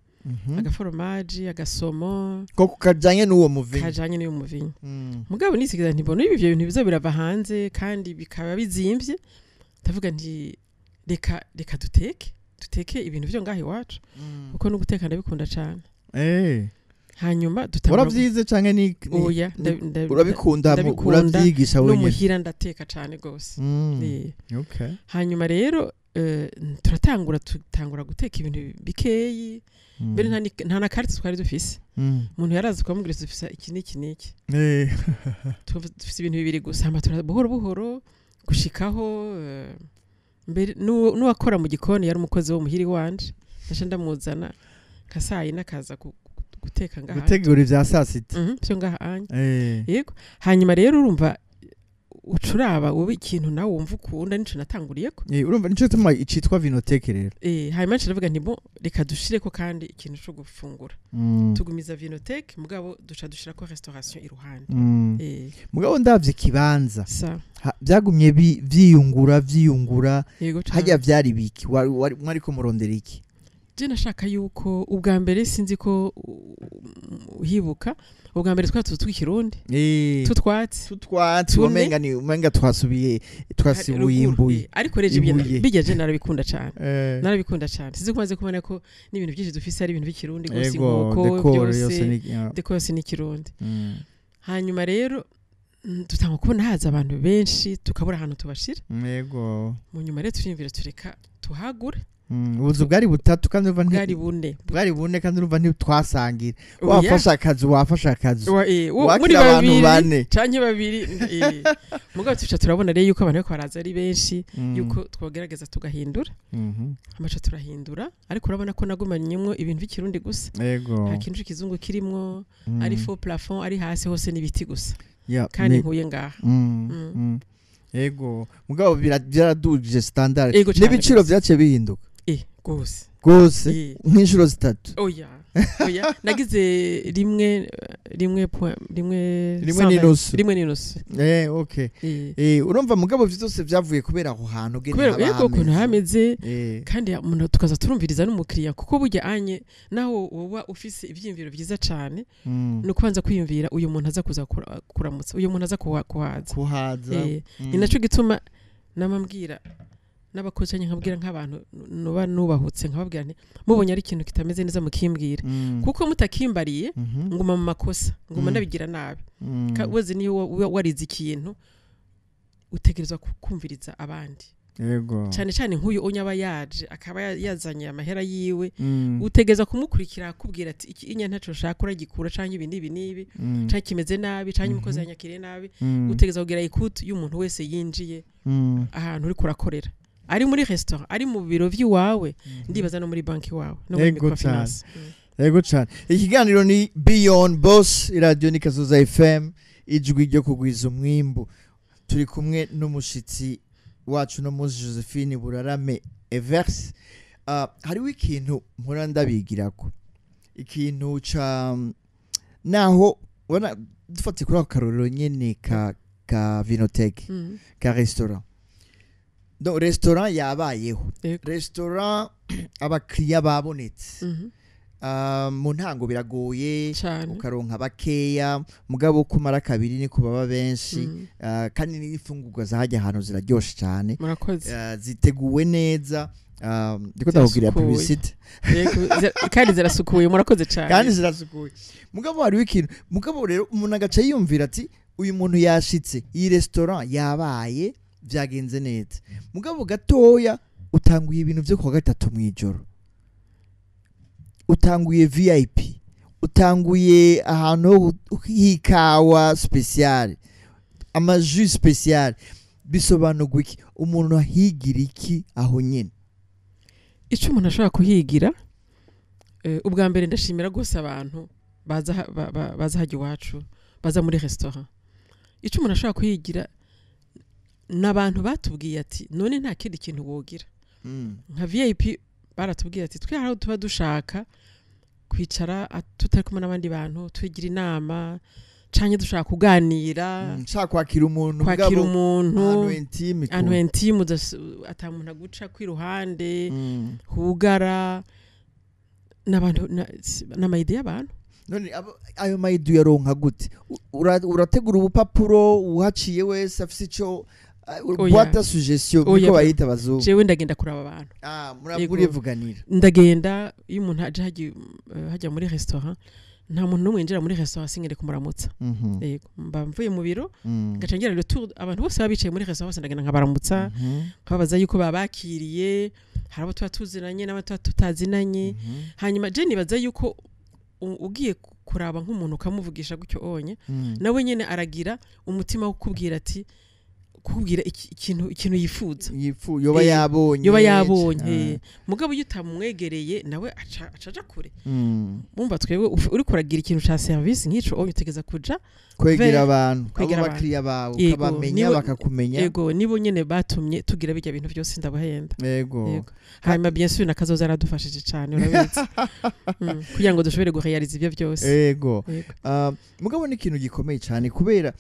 agaforomaji, agasomo ko kajanye n'uwo muvinyu. Kajanye n'uwo muvinyu. Mugabo nisigaza ntibona ibyo bintu biza birava hanze kandi bikaba bizimvye, ndavuga nti reka duteke ibintu byo ngaho iwacu, kuko no guteka ndabikunda cane. Hanyuma dutangura. Waravyize canke Oya, urabikunda ndabikunda. Uravyigisha No wenyene? Muhira ndateka cane gose. Hanyuma rero turatangura, tutangura guteka ibintu bikeyi. Mbere nta na carte twari dufise. Umuntu yaraza ukamubwira ati dufise iki n'iki n'iki. Dufise ibintu bibiri gusa. Hama buhoro buhoro gushikaho mbere n'uwakora mu gikoni yari umukozi wo muhiri wanje, ndaca ndamuzana nka saa yine akaza guteka ngaha. Gutegura ivya saa sita. Vyo ngaha anya. Yego. Hanyuma rero urumva ucuraba wowe ikintu nawe wumva ukunda, nico natanguriyeko. Urumva nico gituma icitwa vinothèque rero. Hanyuma nca ndavuga nti bon, reka dushireko kandi ikintu co gufungura. Tugumiza vinothèque, mugabo duca dushirako restauration iruhande. Mugabo ndavye ikibanza, sa byagumye vyiyungura vyiyungura. Yego cane. Hajya vyari biki? Mwariko murondera iki? Je nashaka yuko ubwa mbere, sinzi ko uhibuka, ubwa mbere twari tuzu tw'ikirundi, tutwatsi. Tutwatsi. Tune. Umenga ni umenga twasubiye, twasibuye imbuye. Ariko rero Ibuye. bijya je narabikunda cane. Narabikunda cane. Sinzi ko maze kubona ko n'ibintu byinshi dufise ari ibintu by'ikirundi gose. Ego. Inkoko Décor yose byose ni ya. Décor yose ni ikirundi. Hanyuma rero dutanga kubona haza abantu benshi, tukabura ahantu tubashira. Mu nyuma rero turiyumvira, tureka tuhagure. Ubuzu bwari butatu kandi urumva Bwari bune. Bwari bune kandi urumva ntitwasangira. Oya. Wafashe akazu, wafashe akazu. Muri Wakira abantu babiri bane. canke babiri. Mugabo tuca turabona rero yuko abantu bariko baraza ari benshi, yuko twogerageza tugahindura. Amaca turahindura, ariko urabona ko nagumanyemwo ibintu by'ikirundi gusa. Nta kintu c'ikizungu kirimwo. Ari faux plafond, ari hasi hose n'ibiti gusa. Kandi nkuye ngaha. Ego, mugabo byaradugije standard. Ego cane N'ibiciro gose. vyaciye bihinduka. Gose. Gose. Nk'inshuro zitatu. Oya, oya, nagize rimwe, rimwe point rimwe. Rimwe n'inusu. Rimwe n'inusu. Okay. Urumva mugabo vyose vyavuye kubera aho hantu gene Kubera haba yego ukuntu hameze. hameze. Kandi umuntu tukaza turumviriza n'umukiriya, kuko burya anye naho woba ufise ivyiyumviro vyiza cane, ni ukubanza kwiyumvira uyu muntu aza kuza kuramutsa, uyu muntu aza kuhaza. Kuhaza. Ni naco gituma namambwira n'abakozi canke nkabwira nk'abantu nuba nubahutse, nkababwira nti mubonye ari ikintu kitameze neza mukimbwira, kuko mutakimbariye nguma mu makosa, nguma ndabigira nabi. Weze niyo warize ikintu, utegerezwa kumviriza abandi. Cyane cyane nk'uyu unya aba yaje akaba yazanye amahera yiwe, utegerezwa kumukurikira akubwira ati iki inya ntaco nshaka uragikura, canke ibi n'ibi n'ibi, canke kimeze nabi, canke umukozi yanyakiriye nabi. Utegerezwa kugira écoute y'umuntu wese yinjiye ahantu uriko urakorera, ari muri restaurant, ari mu biro vy'iwawe, ndibaza no muri banki iwawe, no muri Ego. microfinance. Yego cyane. Ikiganiro ni Beyond Boss, iradiyo ni Kazoza FM, ijwi ryo kugwiza umwimbu. Turi kumwe n'umushitsi. wacu no muzi Josephine Burarame Everse. Hariho ikintu mpora ndabigirako, ikintu ca naho ubona dufatiye kuri ako karorero nyene ka Vinothèque, ka restaurant. Donc restaurant yabayeho, restaurant abakiriya babonetse. Mu ntango biragoye, ukaronka bakeya, mugabo kumara kabiri ni kubaba benshi. Kandi n'imfungurwa zahajya ahantu ziraryoshe cyane. Murakoze. Ziteguwe neza. Ndiko ndakubwira Zirasukuye. publicité. Yego, kandi zirasukuye, murakoze cyane. Kandi zirasukuye. Mugabo hariho ikintu, mugabo rero umuntu agaca yiyumvira ati uyu muntu yashitse, iyi restaurant yabaye, byagenze neza, mugabo gatoya utanguye ibintu byo kuwa gatatu mw'ijoro, utanguye VIP, utanguye ahantu h'ikawa spécial, ama jus spécial, bisobanurwa iki? Umuntu ahigira iki aho nyene? Icyo umuntu ashobora kuhigira, ubwa mbere ndashimira rwose abantu baza baza hajya iwacu, baza muri restaurant. Icyo umuntu ashobora kuhigira ni abantu batubwiye ati none nta kindi kintu wogira nka VIP. Baratubwiye ati twe hari aho tuba dushaka kwicara tutari kumwe n'abandi bantu, tugira inama canke dushaka kuganira. Nshaka kwakira umuntu, kwakira mugabo umuntu ahantu intime. Ahantu intime, ata muntu aguca kw'iruhande, hugara n'abantu n'ama idées y'abantu. None ayo ma idées uyaronka gute? Urategura ubupapuro, uhaciye wese afise ico Oya. boîte à suggestion, Oya. niko bayita abazungu? Jewe ndagenda kuraba abantu. Ah, Yego. murivuganira. Ndagenda, iyo umuntu aje hajya muri restaurant, nta muntu n'umwe yinjira muri restaurant singende kumuramutsa. Yego, mba mvuye mu biro, ngaca ngira le tour, abantu bose baba bicaye muri restaurant bose ndagenda nkabaramutsa, nkababaza yuko babakiriye. Hari abo tuba tuzinanye n'abo tuba tutazinanye. Hanyuma je nibaza yuko ugiye kuraba nk'umuntu ukamuvugisha gutyo onye, nawe nyene aragira umutima wo kukubwira ati kukubwira ikintu yifuza. Yifu yoba yabonye. Yoba yabonye. Mugabo iyo utamwegereye nawe aca aja kure. Bumva twebwe uriko uragira ikintu ca service nk'ico onye, utegeza kuja kwegera abantu, abo kwegera abantu. bakiriya bawe, Yego, ukabamenya, bakakumenya. Yego, nibo nyene batumye tugira bijya bintu byose, ndabahenda. Yego. Yego. Hanyuma bien sûr na kazoza aradufashije cyane, urabizi, kugira ngo dushobore gurealiza ibyo byose. Yego. Yego. Mugabo ni ikintu gikomeye cyane kubera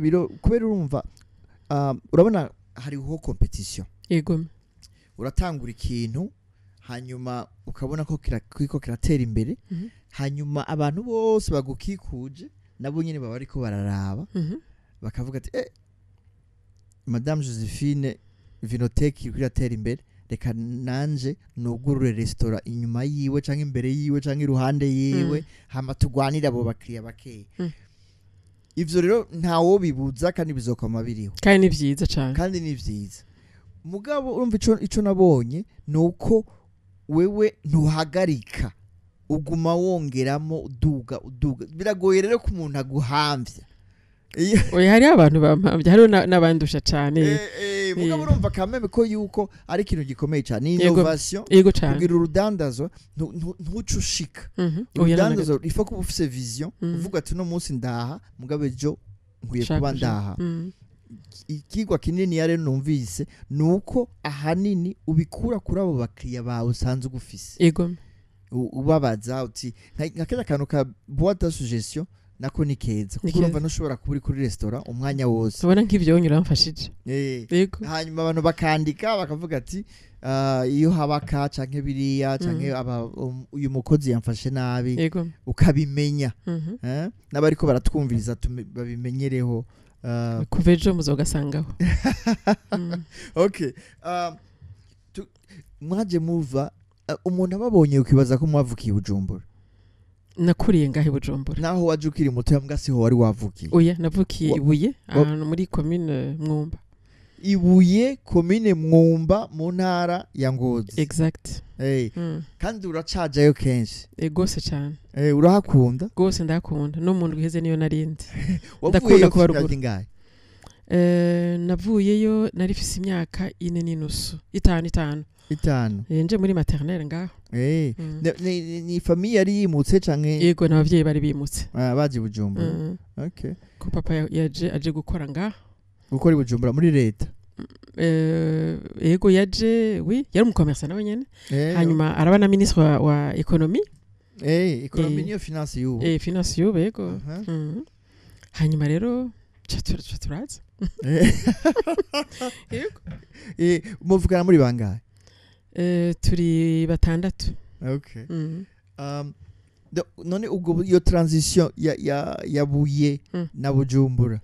biro, kubera urumva, urabona hariho compétition. Uratangura ikintu, hanyuma ukabona ko kiriko kiratera imbere, hanyuma abantu bose bagukikuje nabo nyine baba ariko bararaba, bakavuga ati madame Josephine, Vinothèque iriko iratera imbere, reka nanje nugurure restaurant inyuma yiwe canke imbere yiwe canke iruhande yiwe, hama tugwanire abo bakiriya bakeya." Ivyo rero ntawo bibuza kandi bizokoma biriho. Kandi ni byiza cyane. Kandi ni vyiza. Mugabo urumva ico nabonye ni uko wewe ntuhagarika, uguma wongeramo, uduga uduga. Biragoye rero ko umuntu aguhamvya. Oya, hariho abantu bampamvye, hariho n'abandusha cyane. Mugabo urumva kameme ko yuko ari ikintu gikomeye cyane, ni Yego. innovation. Yego cyane. Kugira urudandazo ntuce ushika. Oya, na gato. Urudandazo ifo kuba ufise vision, uvuga ati uno munsi ndaha, mugabo ejo nkwiye Shaka kuba kuja. ndaha. Ikigwa kinini rero numvise ni uko ahanini ubikura kuri abo bakiriya bawe usanzwe ugufise. Ubabaza uti nka kariya kantu ka boîte à suggestion nako ni keza, Ni kuko keza. urumva ntushobora kuba uri kuri restaurant umwanya wose. Ubona nk'ibyo wonyine uramfashije. Yego. Hanyuma abantu bakandika bakavuga ati iyo haba ka canke biriya canke uyu mukozi yamfashe nabi, ukabimenya. Eh? N'abariko baratwumviriza babimenyereho. Kuva ejo muzogasangaho. Okay, mwaje muva, umuntu ababonye ukibaza ko mwavukiye i Bujumbura. Nakuriye ngaho i Bujumbura. Naho waje ukiri muto mbwa siho wari wavukiye? Oya, navukiye Ibuye, ahantu muri commune Mwumba. Ibuye, komine Mwumba, mu ntara ya Ngozi. Exact. Hey, kandi uracajayo kenshi? Gose cyane. Urahakunda? Gose, ndakunda, no mu ndwi iheze niyo narindi. Wavuyeyo Ndakunda kuba ufite imyaka ruguru. ingahe? Navuyeyo nari mfise imyaka 4.5, 5. 5. Nje muri maternelle ngaho. Ni famille yari yimutse canke? Yego, n'abavyeyi bari bimutse. Ah, baje i Bujumbura? Okay. Ko papa yaje aje gukora ngaho. Gukora i Bujumbura muri leta? Yego, yaje, oui, yari umu commerçant nawe nyene. Hanyuma araba na ministre wa économie. Économie niyo finance y'ubu. Finance y'ubu, yego. Hanyuma rero ca turaza. Yego. Muvugana muri bangahe? Turi batandatu. Okay. None ubwo iyo transition ya Buye na Bujumbura,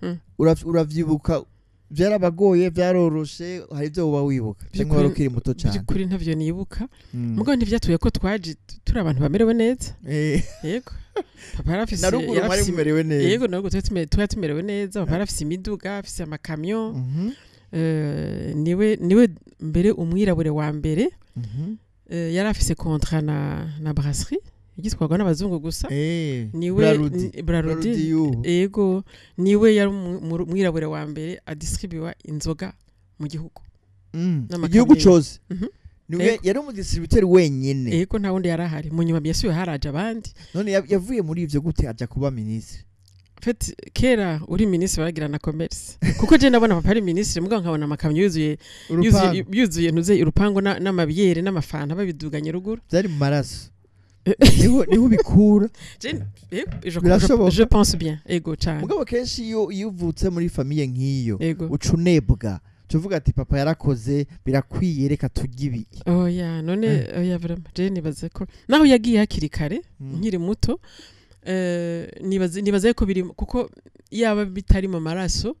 uravyibuka? Byarabagoye, byaroroshe? Hari ibyo uba wibuka cyangwa wari ukiri muto cyane? By'ukuri ntavyo nibuka. Mugabo ntivyatuye ko twaje turi abantu bamerewe neza. Yego, papa yarafise Na ruguru mwari mumerewe neza? Yego, na ruguru twari tumerewe neza. Papa yarafise imiduga, afise amakamyo. Niwe mbere umwirabure wa mbere yari afise contrat na brasserie igitwarwa n'abazungu gusa. Niwe Brarudi. Brarudi. Brarudi y'ubu. Yego, niwe yari umwirabure wa mbere adistribuwa inzoga mu gihugu n'amakamyo. Igihugu cose? Mhm. Niwe Yego. yari umu distributeur wenyene? Yego, nta wundi yari ahari. Mu nyuma byasubiye haraje abandi. None yavuye muri ivyo gute aja kuba ministre? En fait, kera uri ministre baragira na commerce, kuko je ndabona papa ari ministre, mugabo nkabona amakamyo yuzuye yuzuye Urupangu. Yuzuye ntuze urupangu n'amabiere n'amafanta babiduganye ruguru. Byari mu maraso, niho ubikura. Birashoboka. Je pense bien, ego cyane. Mugabo kenshi iyo uvutse muri famille nk'iyo, uca unebwa, tuvuga ati papa yarakoze birakwiye, reka turye ibi. Oya, none oya, vraiment je nibaze ko naho yagiye hakiri kare nkiri muto, nibaze ko biri kuko yaba bitari mu maraso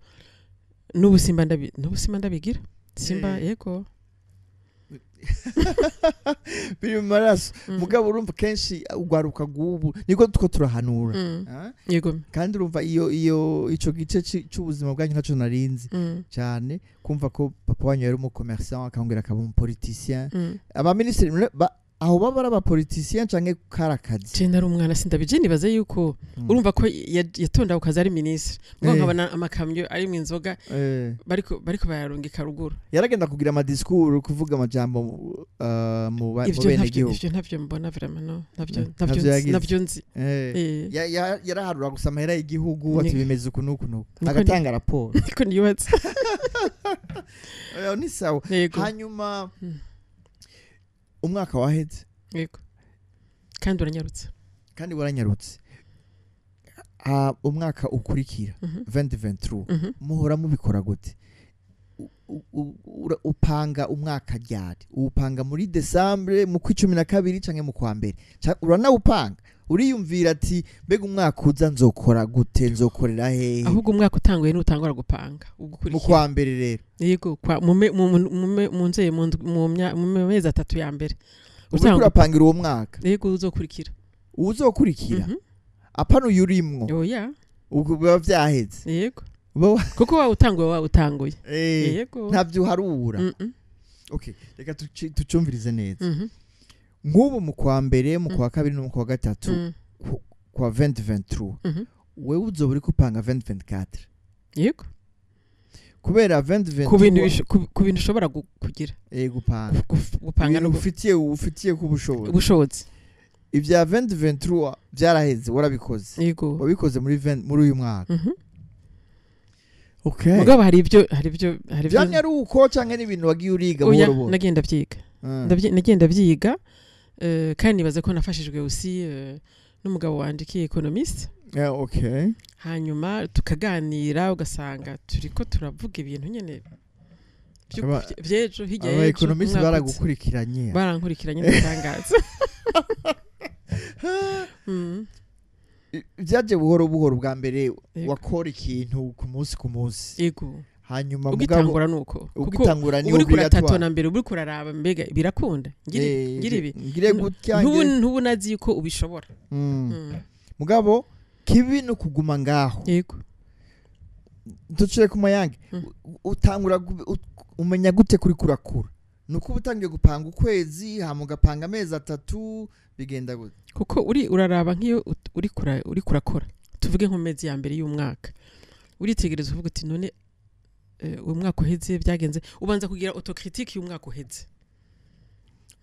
n'ubu simba ndabi n'ubu simba ndabigira simba. Yego. Biri mu maraso. Mugabo urumva kenshi ugwaruka rw'ubu niko two turahanura. Ah? Yego. Kandi urumva iyo ico gice c'ubuzima bwanyu ntaco narinzi cyane, kumva ko papa wanyu yari umu commerçant akongera akaba umu politicien. Abaminisitiri aho baba ari aba politicien canke karakazi? Je nari umwana, sindabije. Nibaze yuko urumva ko yatonda ku kazi ari ministre, mugabo nkabona amakamyo ari mu inzoga bariko bayarungika ruguru. Yaragenda kugira ama discours, kuvuga amajambo mu Ivyo bene ntavyo gihugu? Ivyo ntavyo mbona vraiment, no, ntavyo Ntavyo ntavyo nzi. Yagize. Ntavyo nzi. Yaraharura gusa amahera y'igihugu ati bimeze uku n'uku n'uku, agatanga raporo. Niko nibaza. Ni sawa. Yego. Hanyuma umwaka waheze. Yego, kandi uranyarutse. Kandi waranyarutse. Umwaka ukurikira, 2023, muhora mubikora gute? Upanga umwaka ryari? Uwupanga muri Décembre, mu kwa 12, canke mu kwa mbere? Uranawupanga, uriyumvira ati mbega umwaka uza nzokora gute, nzokorera hehe? Ahubwo umwaka utanguye n'utangura gupanga Mu ugukurikira. kwa mbere rero? Yego, kwa mu me- mu mu mu mu nze mu ndwi- mu mya- mu mezi 3 ya mbere Uriko utangura. urapangira uwo mwaka? Yego, uzokurikira. Uwuzokurikira, apana uyu urimwo? Oya. Ubwo biba vyaheze. Yego. Uba Kuko wawutanguye, wawutanguye. Yego. Ntavyo uharura. Okay, reka tucumvirize neza. Nk'ubu mu kwa mbere, mu kwa kabiri no mu kwa gatatu kwa 2023, wewe uzoba uriko upanga 2024? Yego. Kubera 2023 Ku bintu ushobora kugira gupanga gupanga ibintu no ufitiye ku bushobozi. Ubushobozi. Ibya 2023 byaraheze, warabikoze. Yego. Wabikoze muri 20 muri uyu mwaka. Okay. Mugabo hari ibyo Vyamye ari uko canke n'ibintu wagiye uriga Oya, buhoro buhoro? nagenda byiga. Nagenda byiga, kandi nibaza ko nafashijwe aussi n'umugabo wanje qui est économiste. Yeah, okay. Hanyuma tukaganira, ugasanga turiko turavuga ibintu nyene vy'ejo, hirya Aba y'ejo, économiste umwaka uza. baragukurikiranye. Barankurikiranye n'ibitangaza. Byaje buhoro buhoro. Bwa mbere wakora ikintu ku munsi ku munsi. Yego. Hanyuma mugabo Ugitangura nuko, kuko ugitangura ni uba uriko obligatoire. uratatona mbere, uba uriko uraraba mbega birakunda, ngire ibi. Ngire gutya. Ntubu nazi yuko ubishobora. Mugabo kibi no kuguma ngaho. Yego. Ducire ku mayange. Utangura umenya gute kuri kurakura? Nuko uba utangiye gupanga ukwezi, hama ugapanga amezi 3, bigenda gute? Kuko uri uraraba nk'iyo uriko urakora, tuvuge nko mu mezi ya mbere y'umwaka, uritegereza uvuga uti none uyu mwaka uheze byagenze, ubanza kugira autocritique y'umwaka uheze.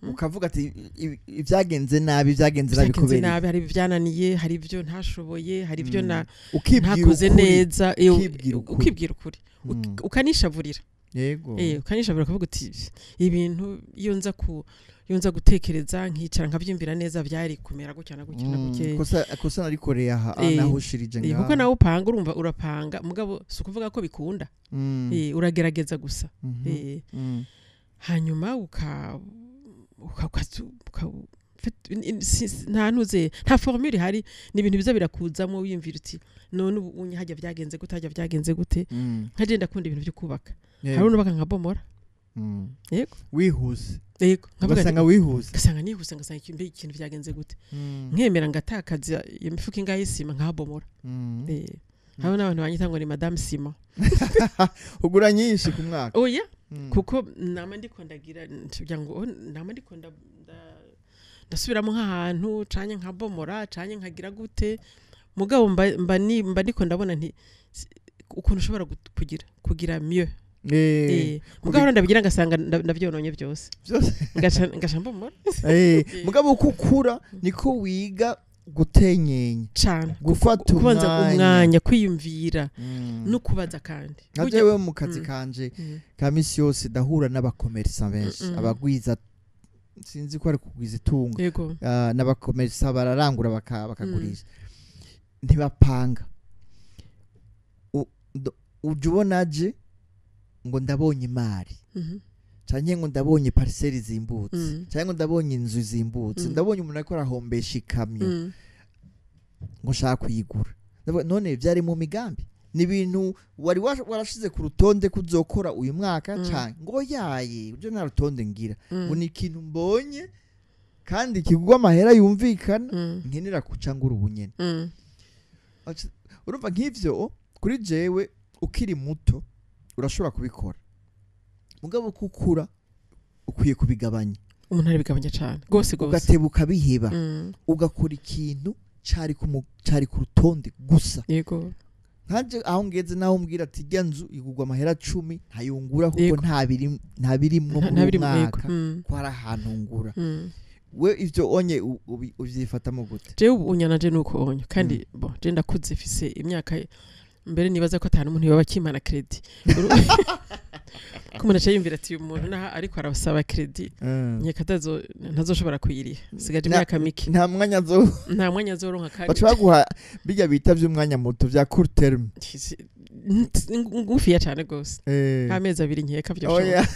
Ukavuga ati ibyagenze nabi, byagenze nabi Byagenze kubera nabi, hari ibyananiye, hari ibyo ntashoboye, hari ibyo Ukibwira ntakoze ukuri. neza. Ukibwira ukuri. Ukibwira ukuri. Ukanishavurira. Ukanyishavura ukavuga uti ibintu iyo nza gutekereza, nkicara nkabyumvira neza, byari kumera gutya na gutya na gutya. Kosa narikoreye aha, nahushirije ngaha. Kuko nawe upanga, urumva urapanga, mugabo si ukuvuga ko bikunda. Uragerageza gusa. Hanyuma nta ntuze, nta formule ihari, ni ibintu biza birakuzamo, wiyumvira uti none ubu unye hajya byagenze gute, hajya byagenze gute? Nka je ndakunda ibintu byo kubaka. Hari unubaka nkabomora. Yego. Wihuse. Yego, nkavuga ugasanga wihuse. Ngasanga nihuse, ngasanga mbe ikintu byagenze gute? Nkemera ngatakaza iyo mifuka ingahe y'isima, nkahabomora. Hariho n'abantu banyita ngo ni Madame Sima. Ugura nyinshi ku mwaka? Oya. Kuko nama ndiko ndagira kugira ngo, oh, nama ndiko ndasubiramo nk'ahantu, canye nkabomora, canye nkagira gute, mugabo mba ndiko ndabona nti ukuntu ushobora kugira mieux. Mugabo rero ndabigira ngasanga ndavyononye byose. Byose. Ngaca mbomora. Mugabo uko ukura niko wiga gutenyenya, cane. Gufata kubanza umwanya. Umwanya kwiyumvira no kubaza kandi. Nka jewe mu kazi kanje ka misi yose ndahura n'abakomerisa benshi, abagwiza, sinzi ko ari kugwiza itunga. N'abakomerisa bararangura, bakagurisha, ntibapanga. Ujya ubona aje ngo ndabonye imari, canke ngo ndabonye parcelle zimbutse, canke ngo ndabonye inzu zimbutse, ndabonye umuntu ariko arahombesha ikamyo, ngo nshaka kuyigura. Ndavuga, none byari mu migambi? Ni ibintu wari warashize ku rutonde ko uzokora uyu mwaka? Canke ngo yaye ibyo nta rutonde ngira, ngo ni ikintu mbonye kandi kigurwa amahera yumvikana, nkenera kuca ngura ubunyene. Urumva nk'ivyo kuri jewe, ukiri muto urashobora kubikora, mugabo kukura ukwiye kubigabanya. Umuntu arabigabanya cane gose gose. Ugateba ukabiheba, ugakora ikintu cari ku rutonde gusa. Nkanje aho ngeze, naho umbwira ati irya nzu igurwa amahera 10, ntayungura kuko nta birimwo muri nta uwo biri mu yego. mwaka, ko hari ahantu ngura. We ivyo onye uvyifatamo gute? Jewe ubu unyana je nuko onye kandi bon, je ndakuze, mfise imyaka mbere nibaza ko atanu umuntu yoba akimana crédit, ko umuntu aca yumvira ati uyu muntu naha ariko arasaba crédit, nkeka ntazoshobora kuyiriha, sigaje imyaka mike. Nta mwanya zo Nta mwanya azoronka kandi. Baca baguha bijya bita vy'umwanya muto vya court terme. Ngufiya cane gose, nk'amezi 2 nkeka vyoshoboka. Oya,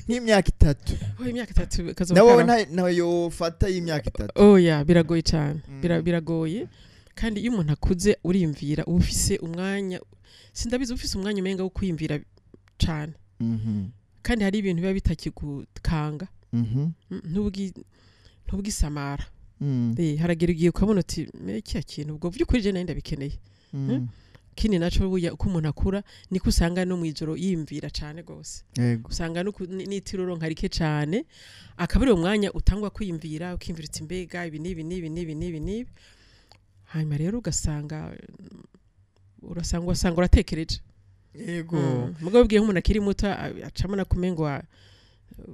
nk'imyaka 3. Oh, imyaka 3 kazoba Nawe nawe yofata y'imyaka 3. Oya, biragoye cyane. Biragoye kandi iyo umuntu akuze uriyumvira, uba ufise umwanya, sindabizi, uba ufise umwanya umenga wo kwiyumvira cane, kandi hari ibintu biba bitakigukanga. Ntubwisamara. Haragera igihe ukabona uti me kiya kintu ubwo by'ukuri je nari ndabikeneye. Kindi naco, burya uko umuntu akura niko usanga no mwijoro yiyumvira cane gose. Usanga no n'itiro uronka rike cane, akaba ari umwanya utangwa kwiyumvira, ukiyumvira uti mbega ibi n'ibi n'ibi n'ibi n'ibi n'ibi, hanyuma rero ugasanga urasanga uratekereje. Mugabo ubwiye nk'umuntu akiri muto, acamo na kumengo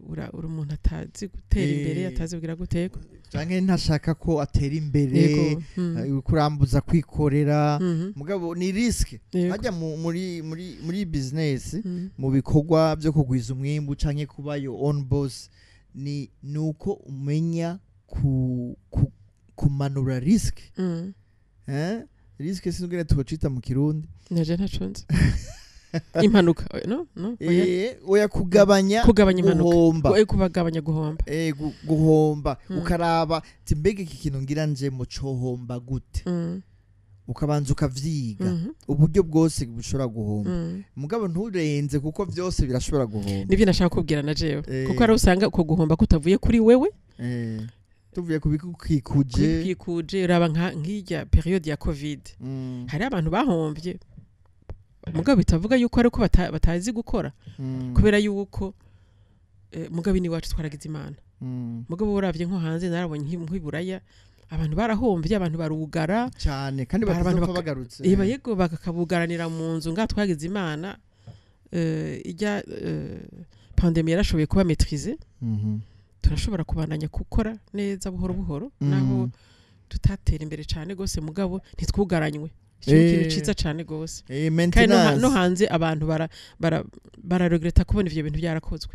uri umuntu atazi gutera imbere, atazi kugira gute. Canke ntashaka ko atera imbere. Yego. Kurambuza kwikorera. Mugabo ni risque. Hajya muri business, mu bikorwa byo kugwiza umwimbu canke kuba your own boss, ni nuko umenya kumanura risque. Risque sinubwire tubacita mu Kirundi. Naje ntaco nzi. Impanuka, no no, oya. Oya, kugabanya Kugabanya impanuka. guhomba. Kubagabanya guhomba. Guhomba. Ukaraba ati mbega iki kintu ngira nje mu cohomba gute? Ukabanza ukavyiga uburyo bwose bushobora guhomba, mugabo nturenze kuko vyose birashobora guhomba. Nivyo nashaka kubwira na jewe, kuko hari usanga uko guhomba kutavuye kuri wewe. Tuvuye ku bikukikuje. Kwikuje, uraba nk'irya période ya Covid, hari abantu bahomvye, mugabo bitavuga yuko ariko batazi gukora, kubera yuko mugabo ni wacu twaragize Imana. Mugabo uravye nko hanze, narabonye nk'iburaya abantu barahombye, abantu barugara. Cyane kandi Hari abantu batazopfa bagarutse. Eba yego, bakakabugaranira mu nzu. Ngaha twagize Imana, ijya pandémie yarashoboye kuba maîtrisée, turashobora kubandanya gukora neza buhoro buhoro, naho tutatera imbere cyane gose, mugabo ntitwugaranywe. Ico ni ikintu ciza cane gose. Kandi no Maintenance. hanze abantu bararegreta kubona ivyo bintu byarakozwe.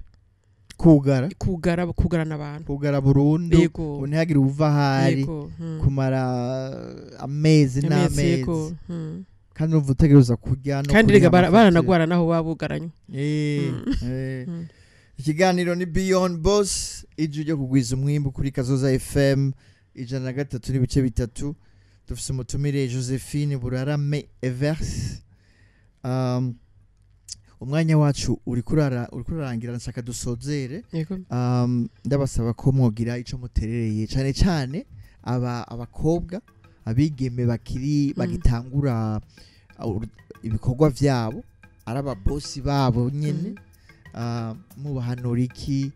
Kugara. Kugara, kugarana abantu. Kugara burundu. Yego. Ntihagire uva ahari. Yego. Kumara amezi Amezi. n'amezi. Yego. Kandi urumva utegereza kurya no Kandi kuriha rega amafagitire. baranagwara naho babugaranywe. Ikiganiro ni Beyond Boss, ijwi ryo kugwiza umwimbu, kuri Kazoza FM 103.3. Dufise umutumire Josephine Burarame Evers. Umwanya wacu uriko urarangira, nshaka dusozere. Yego. Ndabasaba ko mwogira ico muterereye, cane cane aba abakobwa, abigeme bakiri bagitangura ibikorwa vyabo, ari ababosi babo nyene. Mubahanura iki?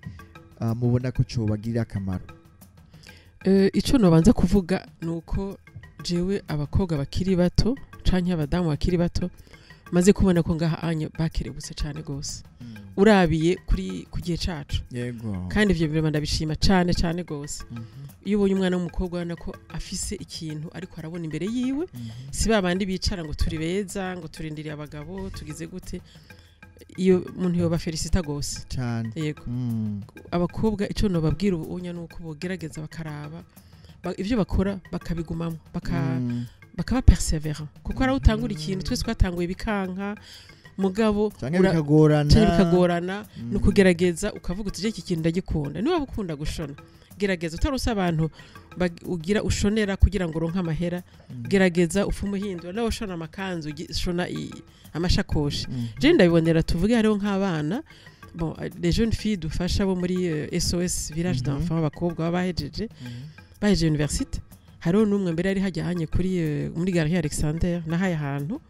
Mubona ko cobagirira akamaro? Ico nobanza kuvuga ni uko jewe abakobwa bakiri bato canke abadamu bakiri bato maze kubona ko ngaha anye bakerebutse cane gose urabiye kuri ku gihe cacu. Kandi ivyo birema ndabishima cane cane gose. Iyo ubonye umwana w'umukobwa, ubona ko afise ikintu ariko arabona imbere yiwe, si ba bandi bicara ngo turi beza, ngo turindiriye abagabo, tugize gute. Iyo muntu yoba felicita gose. Cane. Yego. Abakobwa ico nobabwira ubu unya nuko bogerageza bakaraba ivyo bakora bakabigumamo, bakaba persévérant, kuko ari utangura ikintu, twese twatanguye bikanka, mugabo Canke bikagorana. Canke bikagorana. Ni ukugerageza ukavuga uti: "Je iki kintu ndagikunda." Niba ukunda gushona, gerageza utarose abantu ugira ushonera kugira ngo uronke amahera. Gerageza ufume uhindura, nawe ushona amakanzu, shona amashakoshi. Je ndabibonera, tuvuge hariho nk'abana, bon, les jeunes filles dufasha bo muri SOS Village d'enfants, abakobwa baba bahejeje bahejeje université. Hariho n'umwe mbere yari hajya hanye kuri muri galerie Alexander, nahaye ahantu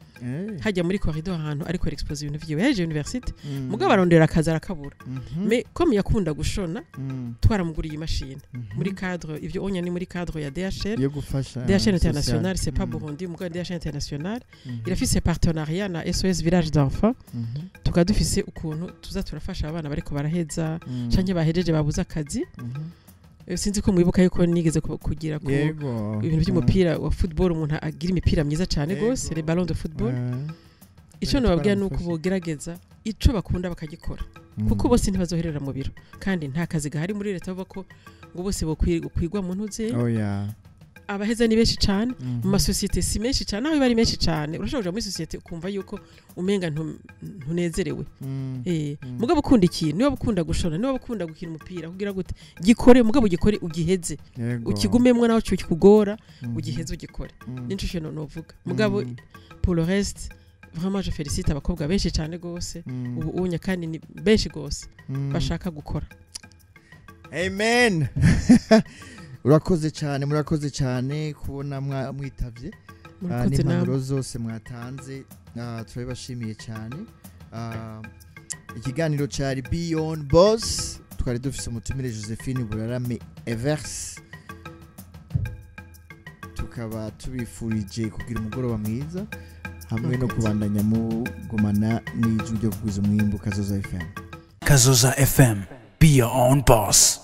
hajya muri corridor, ahantu ariko expose ibintu vyiwe. Yahejeje université, mugabo arondera akazi arakabura. Mais comme yakunda gushona, twaramuguriye imashini muri cadre, ivyo onya ni muri cadre ya DHL. Yo gufasha. DHL International, c'est pas Burundi, mugabo DHL International irafise partenariat na SOS Village d'enfants. Tukaba dufise ukuntu tuza turafasha abana bariko baraheza canke bahejeje babuze akazi. Sinzi ko mwibuka yuko nigeze kugira ku ibintu by'umupira wa football, umuntu agira imipira myiza cyane gose, les ballons de football. Ico nababwira ni uko Twaramufashe. bogerageza ico bakunda bakagikora, kuko bose ntibazoherera mu biro, kandi nta kazi gahari muri leta bavuga ko ngo bose bokwigwa mu ntuze. Oya. Abaheza ni benshi cyane, mu masosiyete si menshi cyane, aho biba ari menshi cyane urashobora kuja muri sosiyete ukumva yuko umenga ntunezerewe. Mugabo ukunda ikintu, niba ukunda gushona, niba ukunda gukina umupira, kugira gute, gikore, mugabo ugikore ugiheze. Ukigumemwo naho kikugora, ugiheze ugikore. Nico kintu novuga. Mugabo pour le reste, vraiment je félicite abakobwa benshi cyane gose ubu unya, kandi ni benshi gose bashaka gukora. Amen. Urakoze cyane, murakoze cyane kubona mwitavye. Murakoze N'impanuro namwe. zose mwatanze, turabibashimiye cyane. Ikiganiro cyari Beyond Boss, twari dufise umutumire Josephine Burarame Evers. Tukaba tubifurije kugira umugoroba mwiza hamwe no Murakoze. kubandanya mugumana n'ijwi ryo kugwiza umwimbu, Kazoza FM. Kazoza FM. Be your own boss.